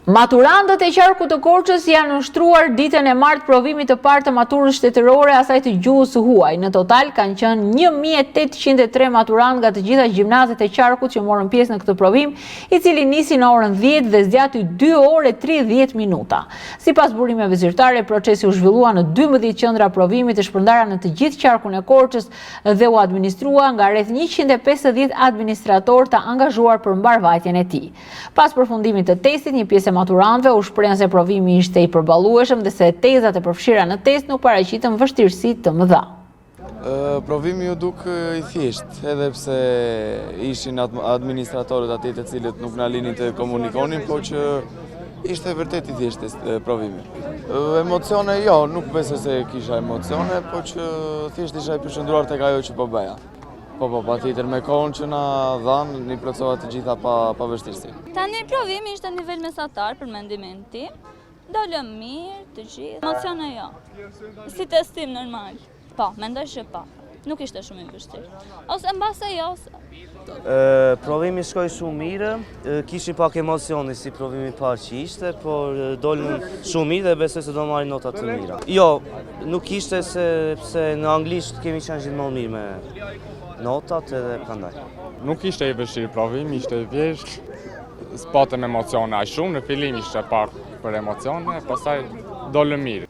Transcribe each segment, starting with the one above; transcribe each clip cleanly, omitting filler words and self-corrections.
Maturantët e qarkut të Korçës i janë nënshtruar ditën e martë provimit të parë të maturës shtetërore asaj të gjuhës së huaj. Në total kanë qenë 1803 maturantë nga të gjitha gjimnazet e qarkut që morën pjesë në këtë provim, i cili nisi në orën 10 dhe zgjati 2 orë e 30 minuta. Sipas burimeve zyrtare, procesi u zhvillua në 12 qendra provimi të shpërndara në të gjithë qarkun e Korçës dhe u administrua nga rreth 150 administratorë të angazhuar për mbarëvajtjen e tij. Pas përfundimit të testit, një pjesë e maturantëve u shprehën se provimi ishte i përballueshëm dhe se tezat e përfshira në test nuk paraqitën vështirësi të mëdha. Provimi u duk i thjeshtë, edhe pse ishin administratorët atje të cilët nuk na linin të komunikonin, po që ishte vërtet i thjeshtë provimi. Emocione, jo, nuk besoj se kisha emocione, po që thjesht isha i përqendruar tek ajo që po bëja. Po, po, patjetër, me kohën që na dhanë, i plotësova të gjitha pa, pa vështirësi. Tani provimi ishte nivel mesatar për mendimin tim, dolëm mirë të gjithë, emocione jo, si testim normal. Po, mendoj që po, nuk ishte shumë i vështirë. Ose mbase jo, ose... Provimi shkoi shumë mirë, kishim pak emocione si provimi i parë që ishte, por dolëm shumë mirë dhe besoj se do marrim nota të mira. Jo, nuk ishte sepse në anglisht kemi qenë gjithmonë mirë me notat edhe prandaj. Nuk ishte i vështirë provimi, ishte i thjeshtë, s'patëm emocione aq shumë, në fillim ishte pak për emocione, pastaj dolëm mirë.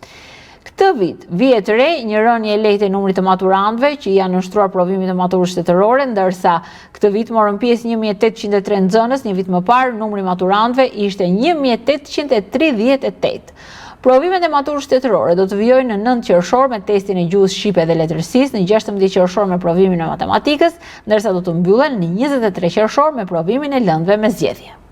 Këtë vit, vihet re një rënie e lehtë e numrit të maturantëve që i janë nënshtruar provimit të maturës shtetërore, ndërsa këtë vit morën pjesë 1803 nxënës, një vit më parë numri i maturantëve ishte 1838. Provimet e maturës shtetërore do të vijojnë në 9 qershor me testin e gjuhës shqipe dhe letërsisë, në 16 qershor me provimin e matematikës, ndërsa do të mbyllen në 23 qershor me provimin e lëndëve me zgjedhje.